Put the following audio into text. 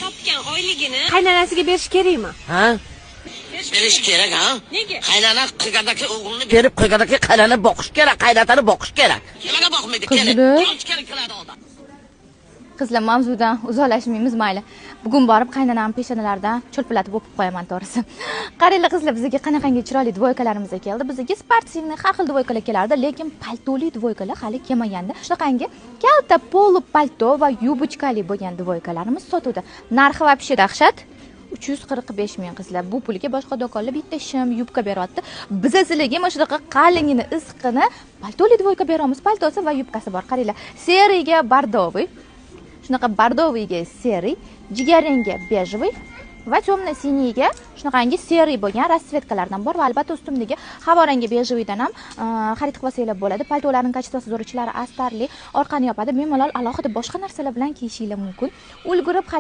Topgan oyligini qaynonasiga berish kerakmi? Ha? Berish kerak, ha? Nega? Qaynona qilgandaki o'g'lini berib qo'ygandaki qaynona boqish kerak, qaynotani boqish kerak. Nimaga boqmaydi? Kelin. Qizlar. Kelin keladi odam. Qizlar, mavzudan uzoqlashmaymiz, mayli. Bugun borib qaynonam peshonalaridan cho'lpilatib o'pib qo'yaman, to'g'risi. Qaranglar, qizlar, bizga qanaqangi chiroyli двойка larimiz keldi. Bizga спортивный har xil двойка lar kelardi, lekin paltoli двойка lar hali kelmagandi. Shunaqangi kalta полу palto va юбочка li bo'lgan двойка larimiz sotuvda. Narxi вообще dahshat. 345 ming, qizlar. Bu pulga boshqa do'konlar bitta shim, yubka beryapti. Biz sizlarga mana shunaqa qalingini, issiqqina paltoli двойка beramiz. Paltosi va yubkasi bor. Qaranglar, серый ga бордовый, shunaqa бордовый ga серый, jigarrangga бежевый va темно синий ga shunaqangi серый bo'lgan расцветка lardan bor va albatta ustimdagi havorangi бежевый dan ham xarid qilib olsanglar bo'ladi. Paltolarning качество si zo'r, ichlari astarli, orqani yopadi. Bemalol alohida boshqa narsalar bilan kiyishinglar mumkin. Ulgurib